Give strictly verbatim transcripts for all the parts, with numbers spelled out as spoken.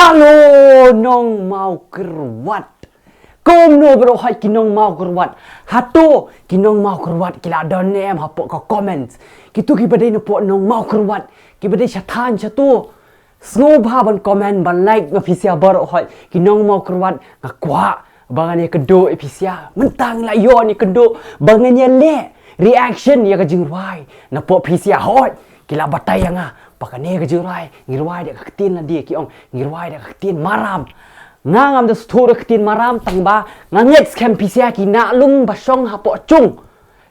Hello, nong Mawkyrwat. Kumno baroh hoi ki nong Mawkyrwat? Hato ki nong Mawkyrwat ki la don ne em hapoh ka comment? Kito kiba dei napoh nong Mawkyrwat, kiba dei sha thaiñ shato, sngewbha ban comment, ban like ma phi sha baroh hoi. Ki nong Mawkyrwat, nga kwah ba ngan ïakynduh ïa phi sha. Mynta ngi la ïoh ïakynduh ba ngan ïaleh reaction ïa ka jingrwai napoh phi sha hoi. Ki la batai ïa nga ba kane ka jingrwai ngi rwai da ka ktien lade, ki ong ngi rwai da ka ktien Maram. Nga ngam da sngewthuh da ka ktien Maram, tang ba nga ngeit skhem phi sha ki nahlum ba shong hapoh chung.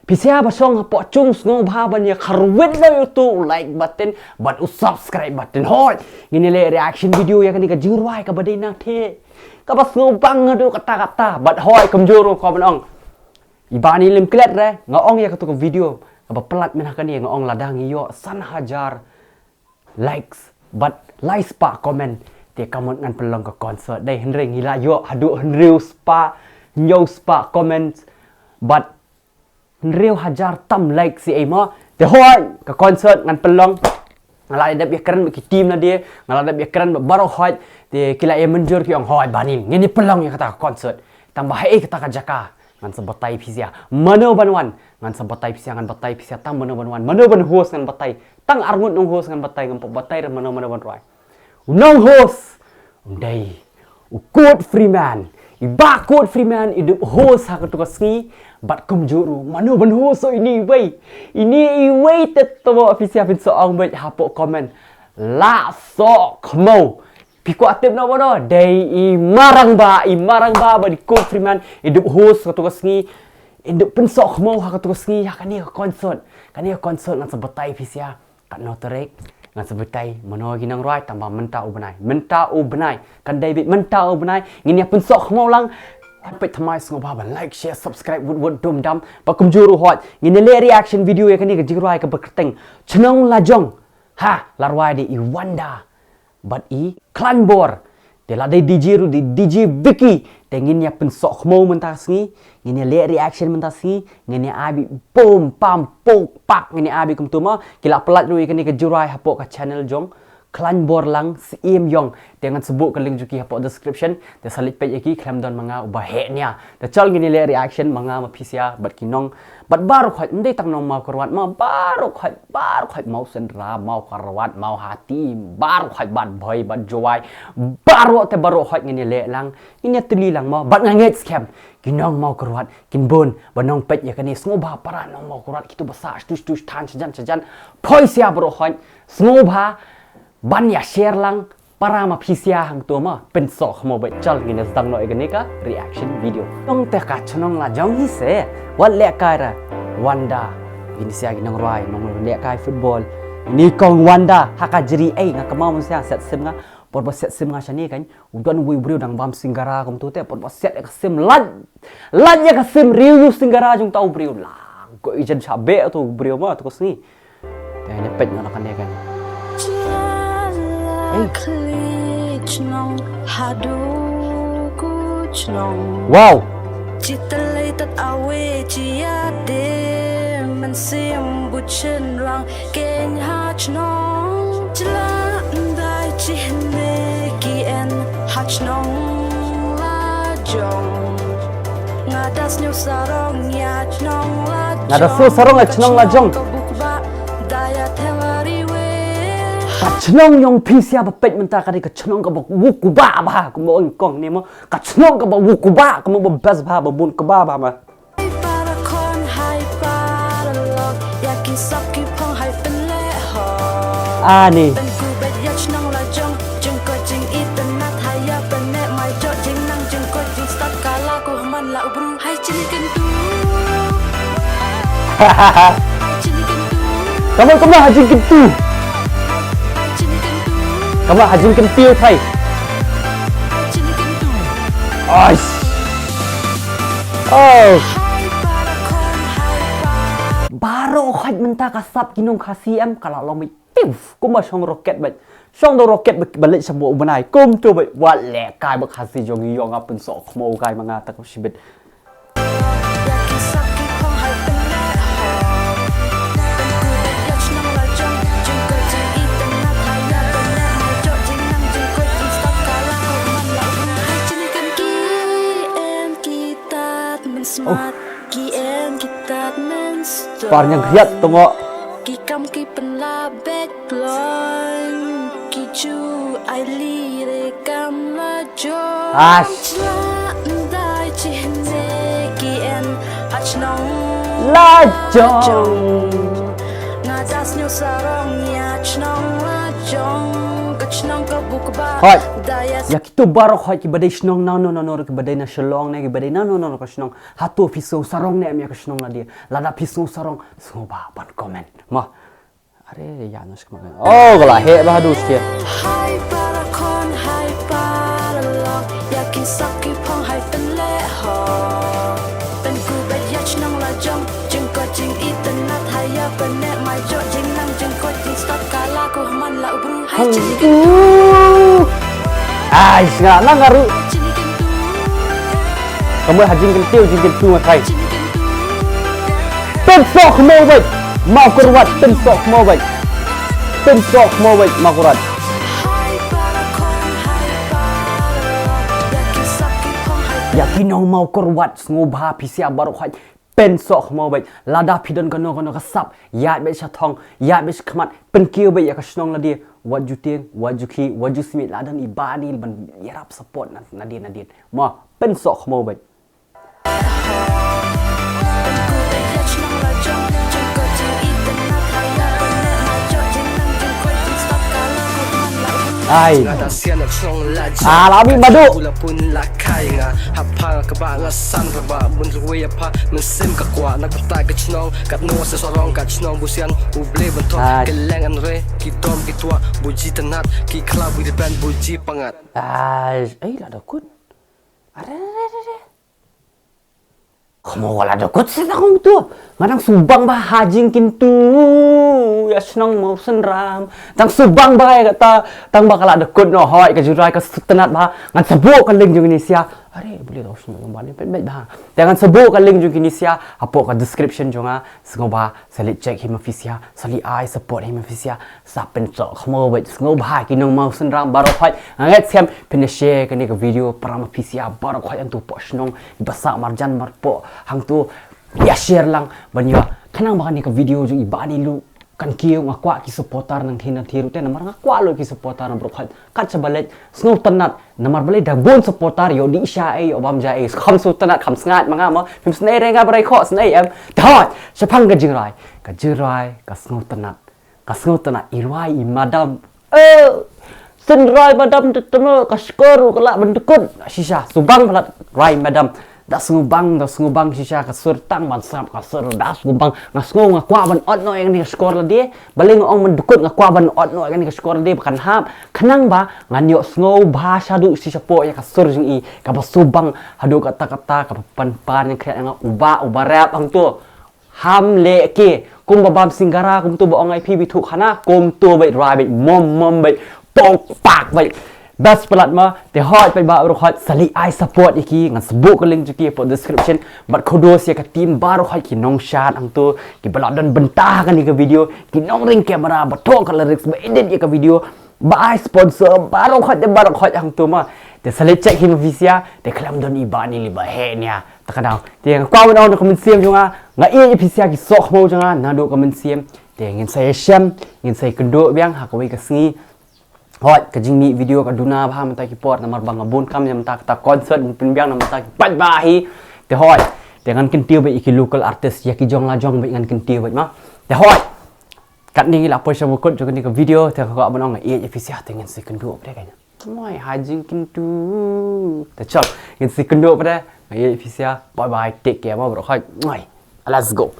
Phi sha ba shong hapoh chung, sngewbha ban ïa kyrwit noh ïa uto u like button bad u subscribe button hoi. Ngin ïaleh reaction video ïa kane ka jingrwai kaba dei na the, kaba sngewbang haduh katta katta. Bad hoi, kumjuh ruh kumba nga ong, i Bani Limklet re, nga ong ïa kato ka video kaba palat mynta kane, nga ong lada ngi ïoh san hajar likes bad lai spah comment, te ka mut ngan pynlong ka concert dei. Hynrei ngi la ïoh haduh hynriew spah, hynñiew spah comment bad hynriew hajar tam likes, ei mo. Te hoi, ka concert ngan pynlong. Nga la dep ïakren bad ki team lade, nga la dep ïakren bad baroh hoi. Te ki la ïa mynjur, ki ong hoi Bani, ngin ïa pynlong ïa kata ka concert. Tang ba haei kata ka jaka ngan sa batai phi sha. Mano ban wan ngan sa batai phi sha, ngan batai phi sha tang mano ban wan. Mano ban host ngan batai. Tang arngut nong host ngan batai, ngam pat batai re mano mano ban rwai. U nong host u dei u Kurt Freeman. I Bah Kurt Freeman i dep host ha kato ka sngi. Bad kumjuh ruh, mano ban host, oh, ine iwei. Ine iwei te to phi sha, phin sa ong beit hapoh comment. La soh khmo. Phi kwah tip noh ba no? Dei i Marangbah, i Marangbah bad i Kurt Freeman i dep host kato ka sngi. I dep pynsoh khmo ha kato ka sngi ha kane ka concert. Kane ka concert ngan sa batai phi sha. Katno tarik ngan sa batai, mano ki nongrwai, tang ba mynta u bnai, mynta u bnai, kan dei beit mynta u bnai, ngin ïa pynsoh khmo lang. Peit thymmai, sngewbha ban like, share, subscribe, wut wut dum dam. Bad kumjuh ruh hoi, ngin ïaleh reaction video ïa kane ka jingrwai kaba kyrteng Chnong Lajong. Ha, la rwai da i Wanda bad i Khlaiñbor. Te la dei DJ ruh, dei DJ Vicky. Te ngin ïa pynsoh khmo mynta ka sngi. Ngin ïaleh reaction mynta ka sngi. Ngin ïa ai beit pum pam puk pak, ngin ïa ai beit kumto mo. Ki la pyllait ruh ïa kane ka jingrwai hapoh ka channel jong Khlaiñbor Lang Syiem Ïong. Te ngan sa buh ka link jong ki hapoh description. Te sa leit peit ïa ki, khlem don ma nga uba heh nia. Te chal ngin ïaleh reaction ma nga ma phi sha bad ki nong, bad baroh khoit, ym dei tang nong Mawkyrwat mo, baroh khoit, baroh khoit, Mawsynram, Mawkyrwat, Mawhati, baroh khoit, bad Bhoi, bad Jowai, baroh te baroh khoit ngin ïaleh lang, ngin ïatylli lang mo. Bad nga ngeit skhem ki nong Mawkyrwat kin bun ba nong peit ïa kane. Sngewbha para nong Mawkyrwat, kito ba sah shtu shtu, sha thaiñ, sha jan sha jan, poi sha baroh khoit, sngewbha ban ïa share lang para ma phi sha hangto mo. Pynsoh khmo beit, chal ngin ïa sdang noh ïa kane ka reaction video. Tang te ka Chnong Lajong hi se, wat lehkai re Wanda. Ngin sha ki nongrwai, nonglehkai football. Ni kong Wanda, ha ka jri ei, nga kynmaw mynsiem, set sim nga. Por ba set sim nga shane kan, u don uwei u briew dang bam singara kumto te, por ba set ïa ka sim, lait, lait ïa ka sim, riew ïa u singara jong uta u briew. Lang ko ijen sha beh uto u briew mo, uto ka sngi. Te ne peit nga na kane kan. Ei. Wow. Keiñ ha chnong jla ndai chihne ki en ha chnong Lajong. Nga da sngew sarong ïa chnong Lajong. Nga da sngew sarong ïa chnong Lajong. Ka buk ba da ïa theng riwe. Ka chnong yong phi sia ba peit mynta ka dei ka chnong kaba wuk ba ba kumba ong kong ne mo. Ka chnong kaba wuk ba kumba best ba ba bun kaba ba ma. Hai para khon, hai para lok, ïa ki sap ki phong, hai pynleh ho. Ani. Pynku bad ïa chnong Lajong, jingkoit jingitynnat, hai ïa pyneh mai jot jingnang, jingkoit jingstad ka la ku man la u bru. Hai chini kyntu. Hai chini kyntu. Kamu kamu ha jingkyntu. Hai chini kyntu. Kamu ha jingkyntu thai. Hai chini kyntu. Ais. Oh. Baroh khoit mynta ka sap ki nong Khasi em ka la long beit tif kumba shong roket beit. Shong da roket beit ba leit sha u bnai kumto beit. Wat lehkai ba Khasi jong i yong a pynsoh khmo kai ma nga ta ka shibit. Par ñiang khriat tong. Ki kam ki pynlap bek blon. Ki ju ai li re kam la jong. Ash. La ndai chihne ki en ha chnong la jong. Nga das nyu sarong ya chnong la jong. Ka chnong ka buk ba. Hoi. Da ya. Ya kitu baroh hoi ki ba dei shnong na no no no ki ba dei na Shillong ne ki ba dei na no no no ka shnong. Hato phi sngew sarong ne em ïa ka shnong lade? Lada phi sngew sarong, sngewbha ban comment. Mo. Are ïa nus kemana? Oh, gala he bah dus ke. Hai para khon, hai para lok, ïa ki sak ki phong hai pynleh ho. Pynku bet ïa chnong la jong, jingkoit jingitynnat hai ïa pyneh mai jok jingnang jingkoit jingstad kala ku man la ubru hai jingkyntu. Ai, snga na ngaru. Ka mut ha jingkyntu, jingkyntu nga kai. Pynsoh khmo bait. Mawkyrwat pynsoh khmo bait. Pynsoh khmo bait Mawkyrwat. Ïa ki nong Mawkyrwat sngewbha phi sia baroh hoi. Pynsoh khmo bait. Lada phi don kano kano ka sap. Ïa bait sha thong. Ïa bait sha khmat. Pynkiew bait ïa ka shnong lade. Wat ju tieng, wat ju khih, wat ju smit lada i ba ni ban ïarap support na, nadien nadien. Mo, pynsoh khmo bait. Ai. Ah, la mi madu. Hap pha kaba nga san kaba mun rwei apa mun sim ka kwa na kata ka chnong kat no se sorong ka chnong busian u ble bentok. Ai. Keleng an re ki dom ki tua buji tenat ki kla buji ben buji pangat. Ai, ai la da kut. Are, are, are, are. Khmo wala da kut se tang tu. Nga dang subang ba ha jingkyntu. Ïa shnong Mawsynram. Dang subang ba ïa kata. Tang ba ka la da kut no hoi ka jurai ka sutenat ba. Ngan sbu ka link jong ini sia. Are, beli tau shnong ba ni pet bet ba. Te ngan sbu ka link jong ini sia. Hapoh ka description jong nga. Sngewbha. Sa leit check hi ma phi sia, sa leit ai support hi ma phi sia, sa pynsoh khmo bait sngewbha ki nong Mawsynram baroh hoi, nga ngeit skhem phin ïa share kane ka video para ma phi sia baroh hoi hangtu poh shnong, i ba sah marjan marpoh hangtu ïa share lang ban ïa khnang ba kane ka video jong i ba ni lu kan kiew nga kwah ki supporter nang thina thiru te namar nga kwah lu ki supporter na baroh hoi. Kat sa ba leit sngewtynnat namar ba leit da bun supporter ïoh dih sha ei ïoh bam ja ei kham sngewtynnat kham sngat ma nga mo phim snei re nga ba rai khoh snei em. Te hoi shaphang ka jingrai ka jingrai ka sngewtynnat ka sngewtynnat i rwai i madam. Eh, syn rwai madam te temo ka skor ka lah ban dkut shisha subang palat rwai madam. Da sngewbang da sngewbang shisha ka sur tang ban sngap ka sur da sngewbang nga sngew nga kwah ban ot noh ïa kane ka skor lade. Balei nga ong ban dkut nga kwah ban ot noh ïa kane ka skor lade ba kan hap khnang ba ngan ïoh sngewbha shaduh shisha poh ïa ka sur jong i kaba sngewbang haduh katta katta kaba pan pan ïa khriat ïa nga uba uba rep hangto. Ham leh ke kumba bam singgara kumto ba ong ai phi bi thuk hana kumto bait rwai bait mom mom bait pok pak bait. Best palat ma te hoi peit ba ruh hoi sa leit ai support ïa ki ngan sbu ka link jong ki hapoh description. Bad kudos ïa ka team baroh hoi ki nongshad hangto ki ba la don bynta ha kane ka video ki nongring camera ba thoh ka lyrics ba edit ïa ka video ba ai sponsor baroh hoi te baroh hoi hangto ma. Te sa leit check hi ma phi sia te khlem don i ba ni li ba heh nia ta ka daw. Te nga kwah ban ong da ka mynsiem jong nga nga ïeit ïa phi sia ki soh khmo jong nga naduh ka mynsiem. Te ngin sa ïashem ngin sa ïakynduh biang ha kawei ka sngi. Hoi ka jingmih video ka duna bha mynta ki por namar ba nga bun kam ïa mynta kata concert ban pynbiang na mynta ki paidbah hi. Te hoi te ngan kyntiew bad ïa ki local artist ïa ki jong la jong bad ngan kyntiew bad ma. Te hoi katne ngi la poi sha ba kut jong kane ka video te ka kwah ban ong nga ïeit ïa phi sia te ngin sa ïakynduh bad ka. Moi ha jingkynduh. Te chal ngin sa ïakynduh bad nga ïeit ïa phi sia bye bye take care ma bro hoi. Moi let's go.